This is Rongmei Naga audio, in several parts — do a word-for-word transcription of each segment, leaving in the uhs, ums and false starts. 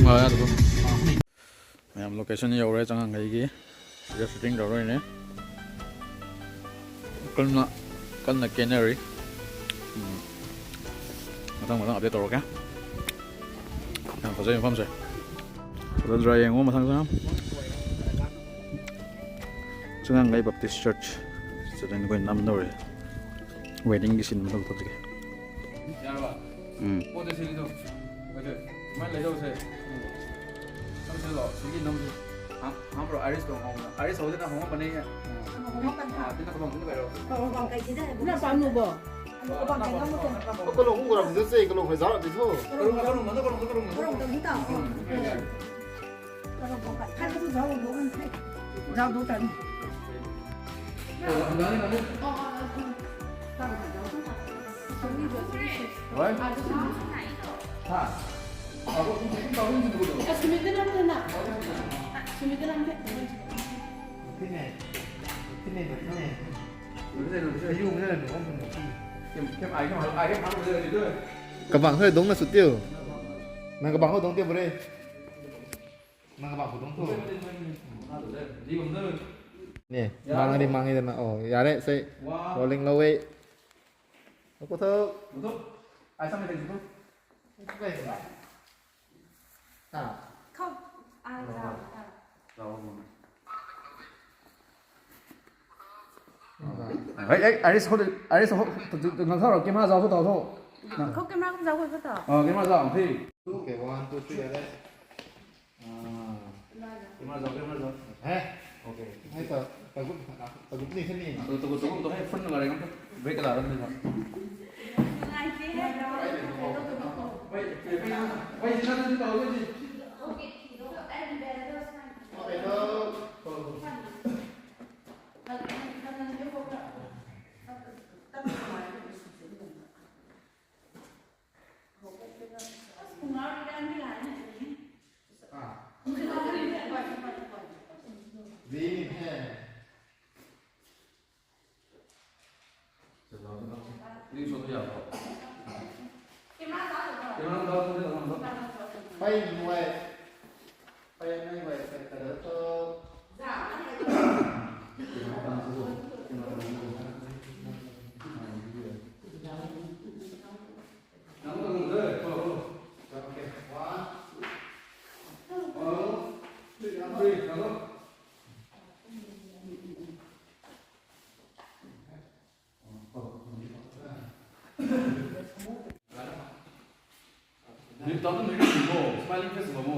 Mayam location ni yau rui chang hang hei ki. Just shooting rau rui ne. Kanna, kanna kenna rui. Hmm. Matang matang update tau kha. Yang khou zai pham se. Khou zai yang o matang sa. Chang hang hei Baptist Church. Student koi nam dau rui. Wedding ki sin matang tau tiki. Hmm. Kalung kum karam de se, kalung hei zara di tho. Kabang hei dungc na sw tiu. Nang kabang hou dungc tiu bure. Nang kabang hou dungc tu. Ni, mang ni mang ni na. Oh, yare se. Rolling lou e. Ko tho. Hei, hei, Iris, hou de, Iris, hou, tu, tu, tu, nang thau rau, camera zau, hou tau, hou. Khou camera kum zau, hou tau. Oh, camera zau, hei. Okay, one, two, three, alright. Ah. Camera zau, camera zau. Hei? Okay. Hei ta, ta group, ta group ni kha ni. Tu, tu, tu, tu, hei, phone na rei ngam, break la rei ngam. Ni ta tu ni ni mo, smiling face mo mo.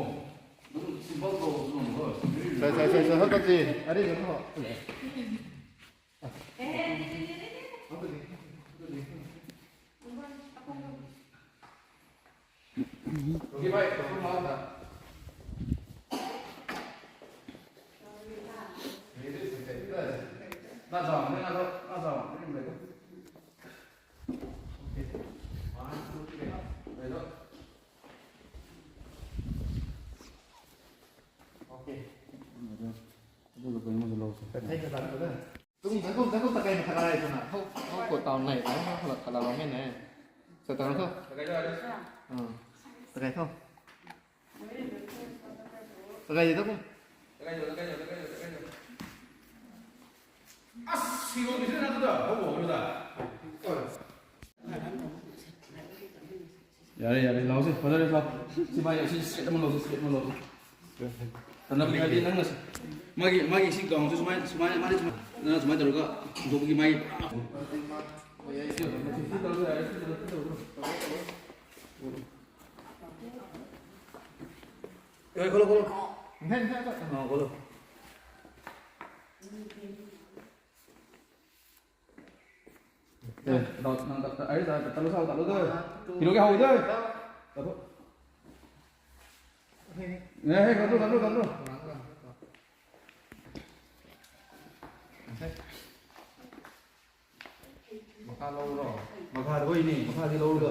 Simple ko mo mo. Sai, sai, sai, sai, hou ta ti. Ari, hou. Tung, tung, tung, tung, takai na thakai swna. Hou, hou, ko tau nai, nai, hou, hou, thala, thala, ramen ne. Sa tang tho. Takai tho. Hmm. Takai tho. Takai di tho kum. Yare, yare, lau se, father, lau. Simai, si, straight mo lau se, straight mo lau se. Tanda puni adi nang na se. Magi, magi si gong se, simai, simai, mari simai. Na simai taru ka, do ki mai. Oi, kholo, kholo. Nang, nang, nang. Oh, kholo. Eh, lau, nang ta, ta, ai, ta, ta, talu sao, talu de. Kilo ke hau de. Talu. Eh, eh, talu, talu, talu. Makha lou ro. Makha de ni, makha di lou ro.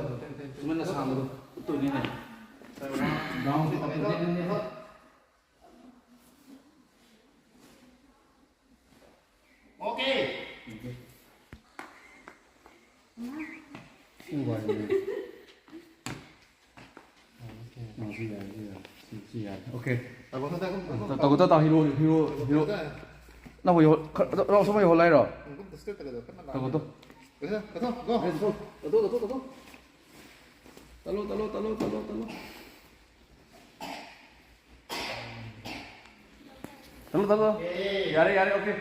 Mana sang ro. Tu ni ni. Brown di, tu ni ni. Okay. Ui, ui. Okay. Oh, yeah, yeah. Okay. Tau tau tau, hero, hero, hero. Na ho, na so mai ho lai ro. Tau tau. Tau tau tau tau. Talo, talo, talo, talo, talo. Talo, talo. Yare, yare, okay.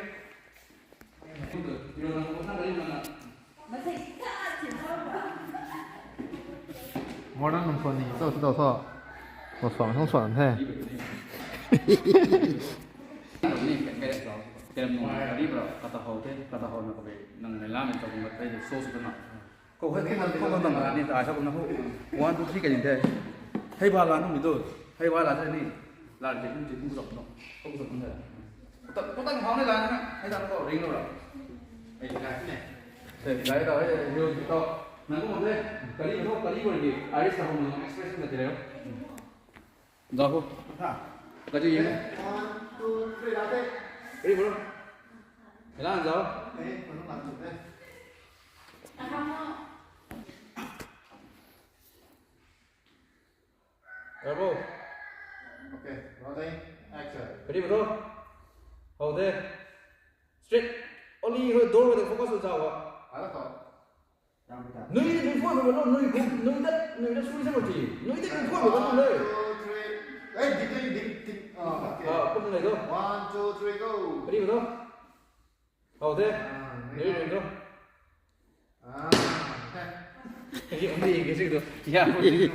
Morning nung suan ni, so, so, so. Lo suan, nung suan the. Ni, kai, kai, kai, kai, nung, kari bro, kata hou the, kata hou na kabe, nang nai lam, nang kabe, nang kabe, so, so, na. Khou hei, khou hei, khou hei, khou hei, ni, ta, sa, khou na, khou. One, two, three, kai ni the. Hei ba la, nung mi do. Hei ba la, ni. La, ni, ni, ni, khou zam, no. Khou zam, no. Khou ta, khou ta, khou ni la, ni. Hei ta, khou ring lo ra. Hei, kai ni. Hei, kai ta, hei, hei, hei, to. Nang khou mo the. Kari, khou, kari, khou ni. Iris ta, khou mo, expression ta, tire. Zao khou. Ha. Kati ye. One, two, three, la the. Ready, bro? Hei la, zao. Hei, khou nung la the. Bravo. Okay, rolling, action. Ready, bro? Hold there. Straight. Only your door with the focus on Java. Ala ko. Nui, nui phone mo lo, nui, nui dat, nui dat sui sa mo ti. Nui dat nui phone mo lo, nui. One, two, three. Eh, dik, dik, dik, dik. Oh, okay. Ah, pun nai do. One, two, three, go. Ready, bro? Hold there. Ah, ready, ready, bro. Ah, okay. Hindi, English tu. Ya, Hindi tu.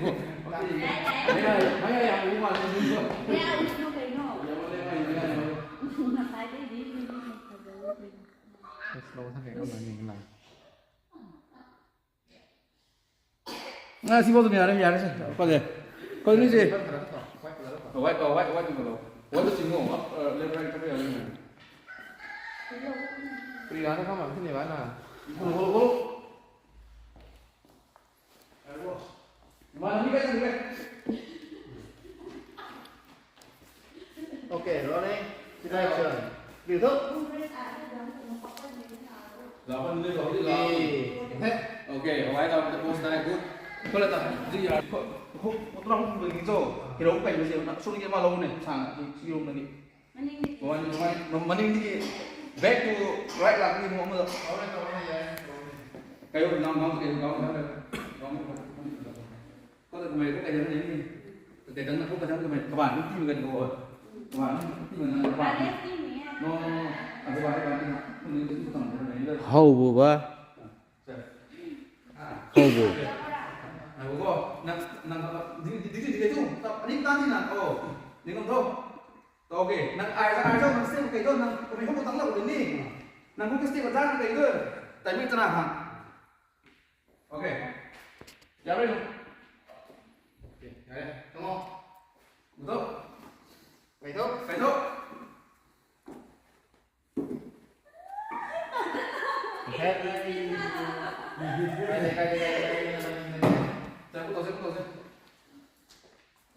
Maya, maya, ya, uma, hindi tu. Ya, uno kayo. Ya, maya, maya, maya. Uno na tayo, hindi, hindi, hindi. Slow sa kayo, maning lang. Ah, si bo tu miyare, miyare se. Kau de. Kau ni se. White, oh, white, white tu lo. White tu singo. Up, uh, left, right, tapi ada ni. Pri ada kau mana sini mana? Bolo, bolo, bolo. Mana ni kan ni kan. Okay, rolling. Action. Liu thu. Laban ni, laban ni, laban ni. Okay, alright, now the post that good. Kau la ta, di ya, kau, kau, kau tu ram kau ni cho. Hero kai ni se, na, so ni ke ma lo ni, sa, si, si lo ni. Maning ni. Maning, maning, maning ni. Back to right lah, ni mo mo. Kayo, nam, nam, kayo, nam, nam. Kau ta kamei kau kaidan ni. Kaidan na kau kaidan kamei. Kaban ni ti kan kau. Kaban ni ti kan na kaban. No, no, no. Ang kaban ni kan na. Kau ni tu tang kamei le. How bu ba? How bu? Nang kau, nang, nang, di, di, di, di, di, tu. Ni tan ni na. Oh. Ni kau tu. Okay. Nang ai, ai, nang step kai tu. Nang kamei kau tang la ni. Nang kau step kai tu. Timing chana ha. Okay. Yare. Okay, yare. Come on. Go. Kai thu. Kai thu. Kai de, kai de, kai de, kai de, kai de. Chang, kau tau se, kau tau se.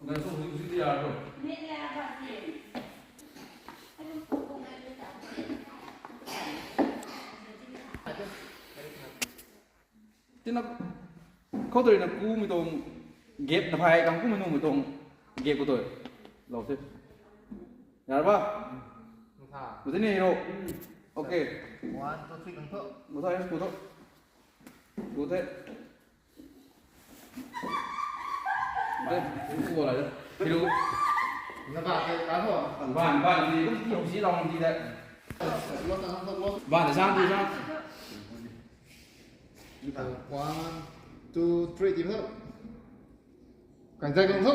Nang sung huzui, huzui di yar tu. Tina, khou tu na kumei tuang gap na phai kang kumei nungmei tuang gap khou tu. Lou the. Yar ba? Nsa. Nsa ni hero. Okay. One, two, three, kang thu. Nsa, yes, ku thu. Ku the. Nsa, ku la. Hero. Na ba ke ka ho. Ban, ban ni kum ti hou si long ti de. Ban sang ti sang. One, two, three, ti tho. Kan zai kang tho.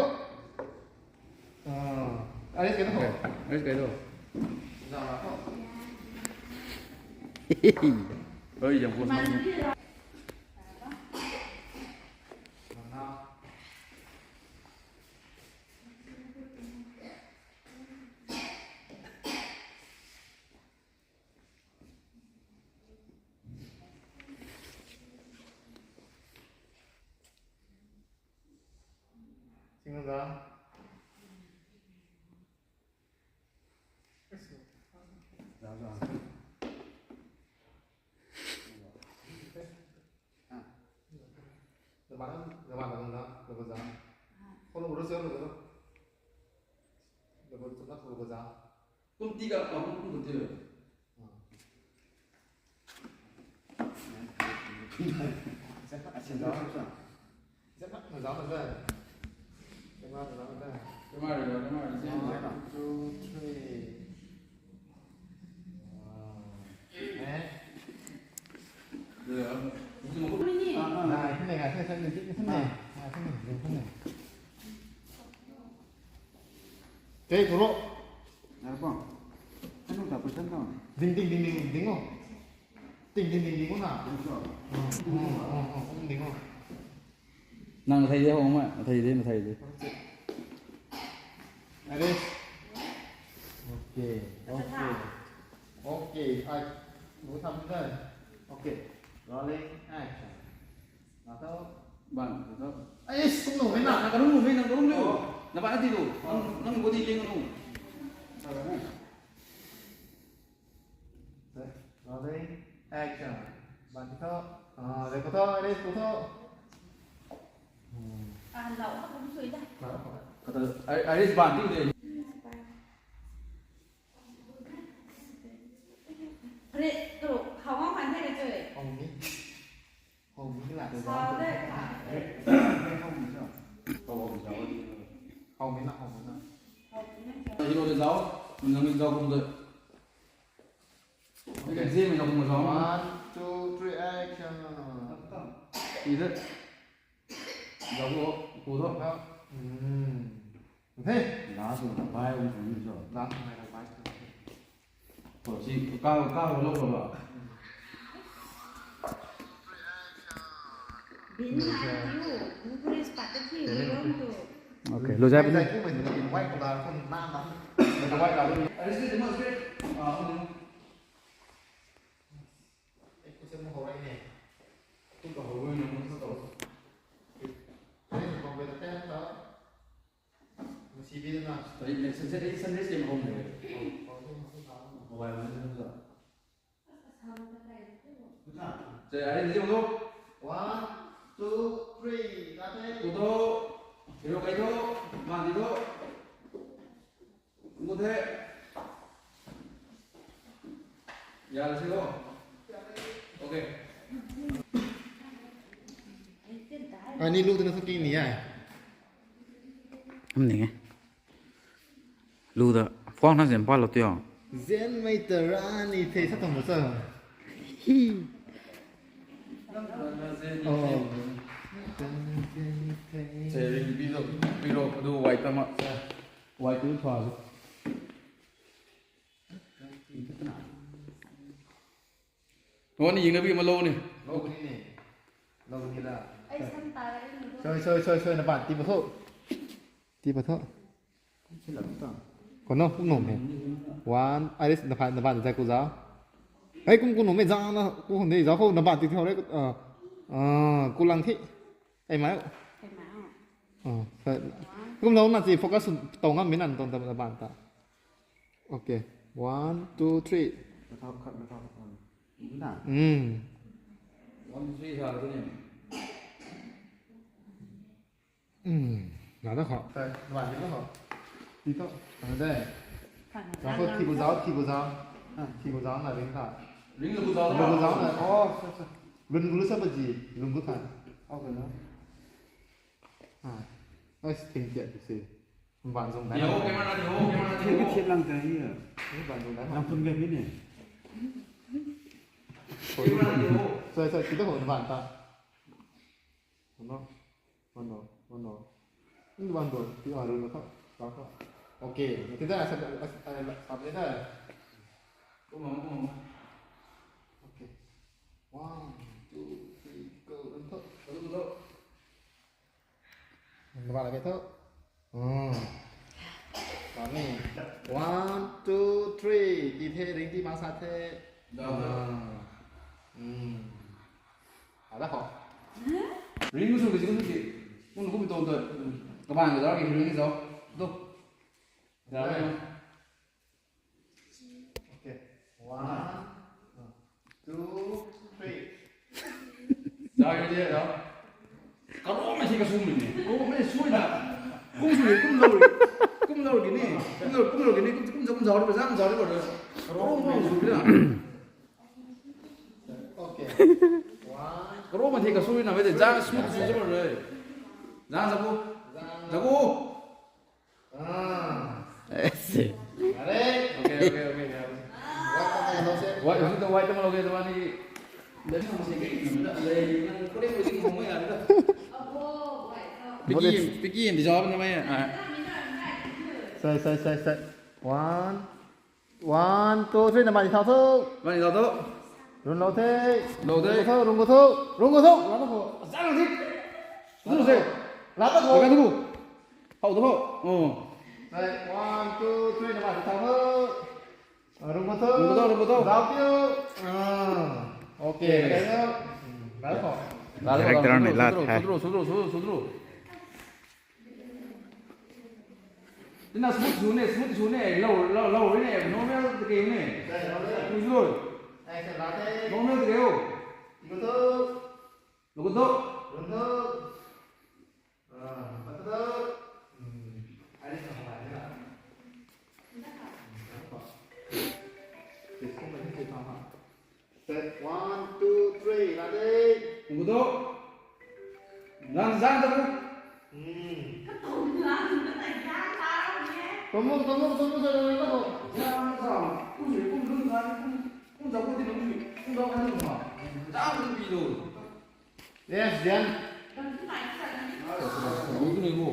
Ah, aris kai tho. Okay, aris kai tho. Zang la tho. Oi, yang ko. Single down. Kum ti ka, kum, kum ti. Camera, camera, camera. Two, three. Wow. Eh? Nai, thei nai, thei nai, thei nai, thei nai. Tei turo. Nai bang. Anu ta percent ta. Ding, ding, ding, ding, ding o. Ding, ding, ding, ding o na. Ding o. Oh, oh, oh, oh, ding o. Nang thei de hong ma, thei de, thei de. Arrest. Okay, okay. Okay, ai, bu tham de. Okay, rolling, action. Na tho. Bang, na tho. Ai, sum nu, na, na karung nu, na karung nu. Na ba na ti lu. Nang, nang body ling nu. Rolling, action. Ban ti tho. Ah, re ko tho, re ko tho. Hmm. Ah, lau, kum sui da. Lau. Kata, ai, ai, ban ti de. Re, tu, hawang man the re chui. Hawang ni. Hawang ni la. Sao de ka. Hawang ni sao. Hawang ni la, hawang ni la. Hawang ni sao. Hero de zao. Nang zao kum de. Okay, Zeme na kum zao. One, two, three, action. Either. Zao ko, ko tho. Hmm. Hey. Last one, bai um um so. Last one, bai. Ko si ka ka lo lo ba. Bin na tiu, English pat ti ri rom tu. Okay, lo jai puni. Zai ku mai ni wai ko da ko na na. Wai da. Ai si de mo se. Ah, okay. Ei, ku se mo ho rai ne. Tu ka ho rai ne mo sa to. Ei, ko be ta ta. Masi bi na. Tadi next Sunday, Sunday se home de. Mobile na sa. Sa ai ni mo. One, two, three, kate. Ku tho. Hero kai tho. Mani tho. Ku the. Ya la si lo. Okay. Ani lu tana sa ti ni ai. Am ni nge. Lu da, phone na zen pa lo tio. Zen mei ta ra ni the sa tong sa. Hi. Oh. Sharing video, video, video, wai ta ma. Wai tu pha. Wani ying na bi ma lo ni. Lo ni ni. Lo ni la. Ai, sam ta ra ni. Sorry, sorry, sorry, sorry, na ban ti pa tho. Ti pa tho. Kono, kum nom he. One, Iris, na pha, na ban zai ku zau. Hei, kum, kum nom he, zau na, kum hon de, zau khou na ban ti thau re, ah, ah, ku lang thi. Ei mai. Ei mai. Ah, sai. Kum lo na chi focus tong ngam mi nan tong ta na ban ta. Okay. One, two, three. Khat, khat, khat. Na. Hmm. One, two, three sa tu ni. Hmm. Na da kho. Sai, na ban ti kho. Ti to. Ana de. Zau kho, thi bu zau, thi bu zau. Ah, thi bu zau na ring ta. Ring bu zau. Ring bu zau na. Oh, sai, sai. Lun gu lu sa ba ji, lun gu than. Oh, gu na. Ah. Nice thing yet to see. Ban zung dai. Yo, camera di ho, camera di ho. Thiam lang ta hi. Ni ban zung dai. Lang pun ga ni. Camera di ho. Sai, sai, kita ho ban ta. Mano, mano, mano. Ini ban tu, ti aru na tha, tha, tha. Okay, kita asa, asa, asa, asa, asa. Kumang, kumang. Okay. One, two, three, go. Untuk. Baru tu. Nambat lagi tu. Hmm. Kami. One, two, three. Ti the, ring ti masa the. Dah, dah. Hmm. Ada kho. Ring musu bisi musu ki. Mun kum to to. Kaban ka ring ni zo. Tu. Dah. Okay. One, two, three. Zai ni de da. Karo mai si kasum ni. Karo mai sui na. Kum sui kum lo. Kum lo ni ni. Kum lo kini kum kum kum zau ri zang zau ri ko. Ro mo su ri na. Okay. Ro ma the ka su ri na me de zang smooth su zau ri. Zang zau. Zau. Ah. Ese. Are. Okay, okay, okay. Wai, usi to wai to malo ke to ni. Dari mo se ke ni na le. Ko de ko si mo ya. Piki, piki di jawab na mai. Sai, sai, sai, sai. One. One, two, three, na mani thau thu. Mani thau thu. Run lo the. Lo the. Run ko thu, run ko thu, run ko thu. Run ko thu. Zang di. Thu se. Run ko thu. Run ko thu. Hau thu. Oh. Sai, one, two, three, na mani thau thu. Run ko thu. Run ko thu, run ko thu. Zau piu. Ah. Okay. Director ni lat hai. Sudro, sudro, sudro, sudro. Tina smooth sw ne, smooth sw ne, low, low, low ne, normal tike ne. Smooth sw. Normal tike o. Logo to. Step one, two, three, ready? Tunggu tu. Lang zang tu. Hmm. Tunggu, tunggu, tunggu, zang, zang, zang. Zang, zang. Kum sui, kum lun, zang, kum, kum zang, kum tin, kum sui, kum zang, kum zang. Zang, kum pi lo. Yes, Jen. Ui, tu ni mo.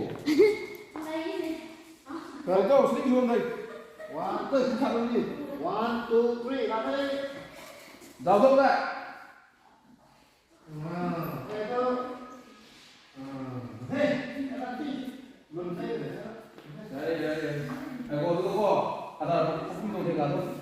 Kau kau sini juang dai. One, two, three, khat ni. One, two, three, khat ni. Dau dau dai. Ah, kau kau. Ah, hey, kau kau. Lun hey, hey. Yare, yare, yare. Ai, go, go, go. Ada, aku tu dia kau.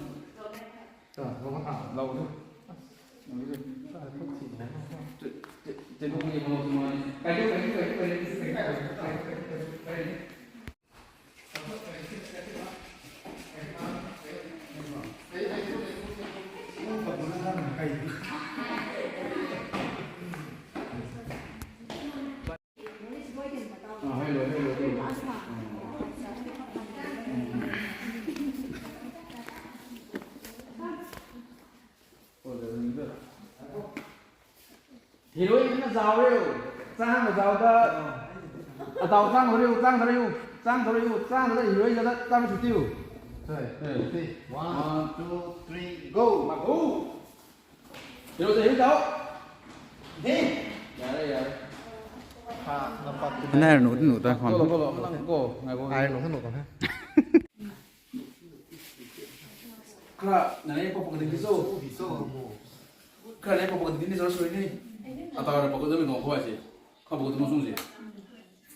Heroine na zau riu, chang na zau da, atau chang riu, chang riu, chang riu, chang da heroine da chang sw tiu. Sorry. Eh. One, two, three, go. Ma go. Hero da hero dau. Hey. Yare, yare. Ha, na pat. Nai nu nu ta khon. Go, go, go, go, go. Ai nu nu ta. Kra, nai papa ka ding so. Kra nai papa ka ding ni so sui ni. Ata ra papa ka ding no khoi si. Kha papa ka ding sung si.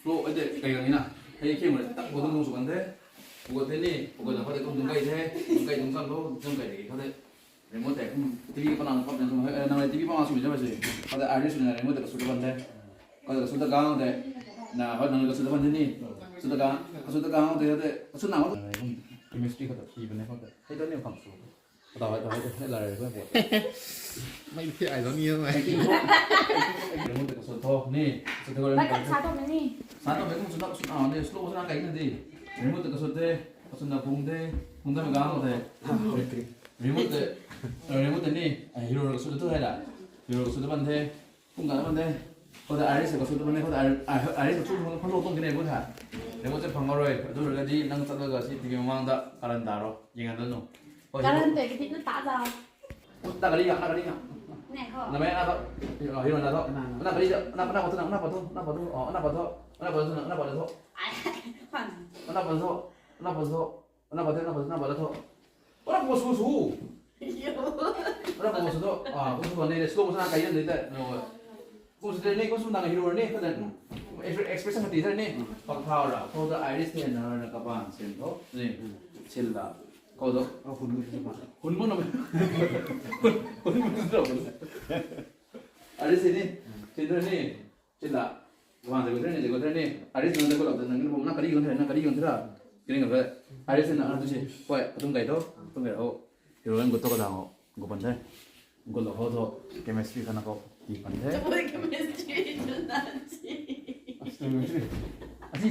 Flow ade kai gang ni na. Hei khe mo ta papa ka ding sung kan the. Papa ka ding ni, papa ka ding pha de kum dung kai the. Dung kai dung kan lo, dung kai de pha de. Remote te kum T V pa nang pap nang, eh, nang T V pa nang sui jam si. Pha de Irish na remote te ka sui ban de. Ka sui ta gang de. Na, hoi nang ka sui ban de ni. Sui ta gang, ka sui ta gang de, de. Ka sui na. Chemistry ka ta pi ban de ka. Hei ta ni kam sui. Tau hei, tau hei, hei la re ko. Mai thi ai lo ni mai. Remote ka sui tho ni. Sui tho. Lai ka sa tho ni. Sa tho, mai kum sui na, sui na ni, slow sui na kai na di. Remote ka sui de, ka sui na pung de, pung de ma gang de. Remote, remote ni, ai, hero ka sui tu hai da. Hero ka sui ban de. Kum ga ban de. Khoda Irish ka sui ban de, khoda Irish ka sui ban de, khoda tong kine bu tha. Remote phang rui. Adu ra di nang chat ga si T V mang da, karan da ro. Yeng da no. Karan te ki na ta da. Ta gari ya, ta gari ya. Ne ko. Na me na to. Hero na to. Na gari da, na na ko na, na ko to, na ko to. Oh, na ko to. Na ko to, na ko to. Ai, pan. Na ko to, na ko to. Ana bate, ana bate, ana bate tho. Ana bo su su. Yo. Ana bo su tho. Ah, bo su ne, slow motion kai yan de ta. No. Bo su ne, bo su na hero ne, ta da. Expre-, expression ti ta ne. Pak thau ra. Tho da Irish ne na na ka ban sen tho. Ne. Sil da. Ko do. Hun mo na. Hun mo na. Irish ne. Sen ne. Sila, wang de ko thre ni, de ko thre ni. Aris nang de ko lak de nang ni bom na kari ko thre, na kari ko thre. Kiri ko thre. Aris na tu si. Koi, atum kai to, atum kai ho. Hero nang ko to ka dang ho. Ko pan de. Ko lo ho to. Chemistry kana ko. Ti pan de. Chemistry tu na si. Asi.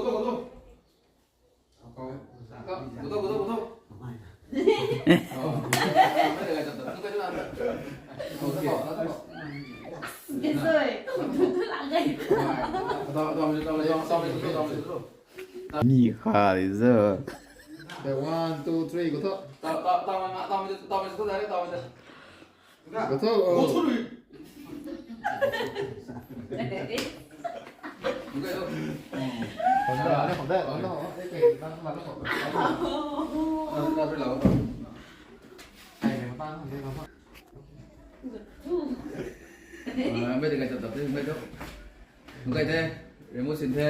Go, go, go, go. Go, go, go, go. Ni kha di zo. One, two, three, go to. Go to. Mei de kai chap tap the, mei tu. Mei kai the, remote sin the.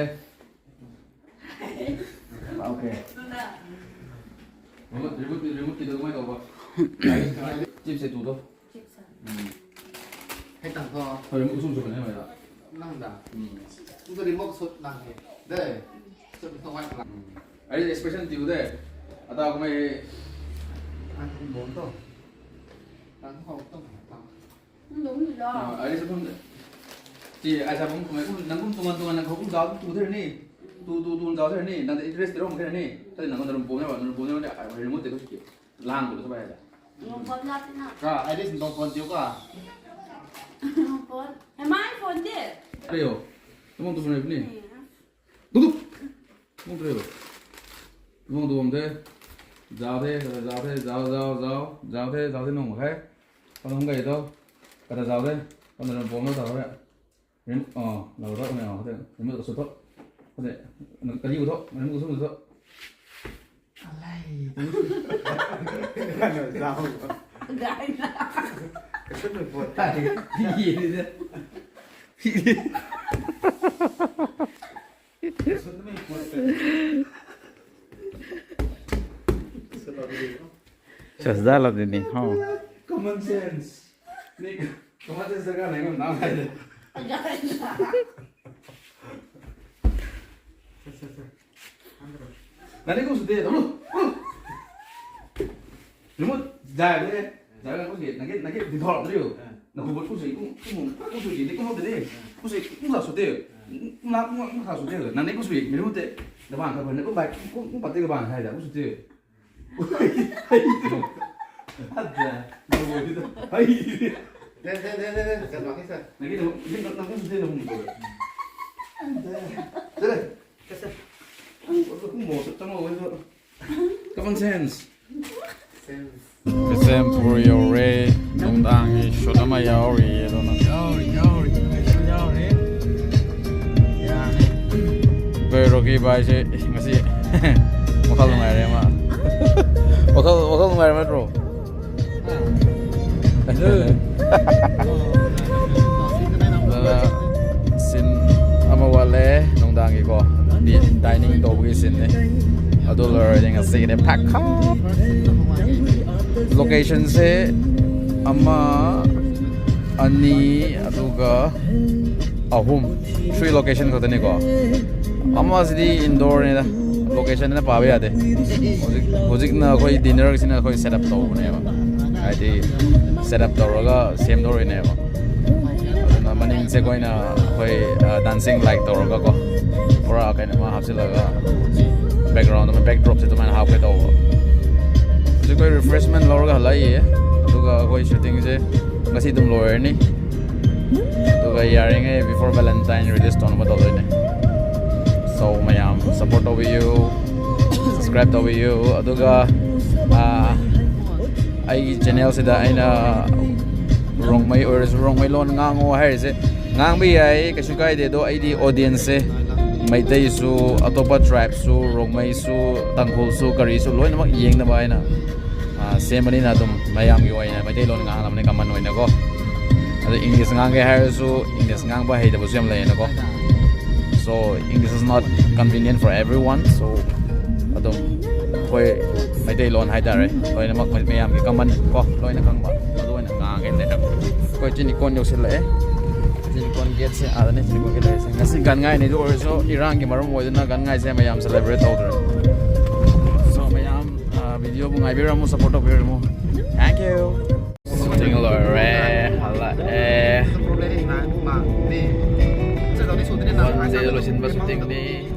Okay. Remote, remote, remote ki tu mei tu ba. Chip se tu tu. Hei tang tho. Hei remote sum sum ne mei da. Nang da. Hmm. Nang tu remote sut nang he. De. Sut tho wai la. Hmm. Ai expression tiu de. Ata ko mei. Ang bom to. Tang ho to. Ai sa kum, ti ai sa kum kum kum nang kum tuan tuan nang kum zau tu the ni, tu tu tu zau the ni, nang interest rom the ni, ta nang kum rum pom na rum pom na ai rum te ko ki lang ko sa bai da. Nung phone la tina. Ka ai dis nung phone tiu ka. Nung phone. Hey, my phone de. Ayo, nung tu phone ni. Duk duk. Mung tu. Mung tu bam the. Zau the, zau the, zau, zau, zau. Zau the, zau the nung he. Kau nung kai to. Kata zau the. Kau nung bom na zau the. Rim, oh, lau ro ne, oh, the. Rim ka su to. The. Ka liu to. Rim ka su to. Alai. Zau. Gai na. Ka su nung phone. Hi, hi, hi, hi. Sasdala dini, ho. Common sense. Ni, common sense ka nai ngam na hai de. Nani ko su de, dolo. Remote, jai de. Jai ko si, nagi, nagi di thor de. Na hu bot ko si, ko, ko, ko si di, ko de. Ko si, ko sa su de. Na, ko, ko sa su de. Nani ko si, mi remote. Na bang ka bang, ko bai, ko, ko pat de ka bang hai da, ko su de. Hai. Ada. Hai. De, de, de, de, de. Jangan pakai sa. Nagi, nagi, nagi, nagi, nagi, nagi. Ada. Ada. Kasa. Ko, ko, ko, mo, sa, tama, ko. Common sense. Sense. December yo re, nungdang ni shodama yau re, do na. Yau re, yau re, yau re. Ya ni. Bhai Rocky bhai se, ngasi. Wakhal nungai re ma. Wakhal, wakhal nungai re ma, bro. Scene ama wale, nungdang ki ko, di-, dining towbui scene ni. Adu lor ding asi ni phak kha. Location se ama, ani, aduga ahum, three location khou tani ko. Ama sidi indoor ni da. Location na pa ya de. Hujik, hujik na koi dinner sina koi set up tou ne ba. Ai di set up tou raga same door ne ba. Na maning se koi na koi, ah, dancing light tou raga ko. Ora kai na ma hap se laga. Background ma backdrop se tu man hap kai tou. Hujik koi refreshment lou raga lai ye. Aduga koi shooting se ngasi tum lawyer ni. Aduga yaring e before Valentine release tona ma tou ne. So mayam support tou you, subscribe tou you. Aduga, ah, ai channel se da aina Rongmei or Rongmei lon ngang o hai se. Ngang bi ai kasu kai de do ai di audience se. Meitei su, atopa tribe su, Rongmei su, Tangkhul su, kari su, loi na mak yeng na ba aina. Ah, same ni na tum mayam ki oina, Meitei lon ngang lam ni kaman oina ko. Adu English ngang ke hai su, English ngang ba hei da bu siam le na ko. So English is not convenient for everyone. So adum koi Meitei lon hai da re. Koi na mak mayam ki kaman ko, koi na kang ba. Adu na ngang ke le da. Koi chini kon yo si le. Chini kon gate se, ada ni chini kon gate se. Ngasi gan ngai ni du or so Iran ki marum wo na gan ngai se mayam celebrate tou. So mayam Ah, video bu ngai bira mu support tou bira mu. Thank you. Shooting lou re, hala e. Wan je lo sin ba shooting ni.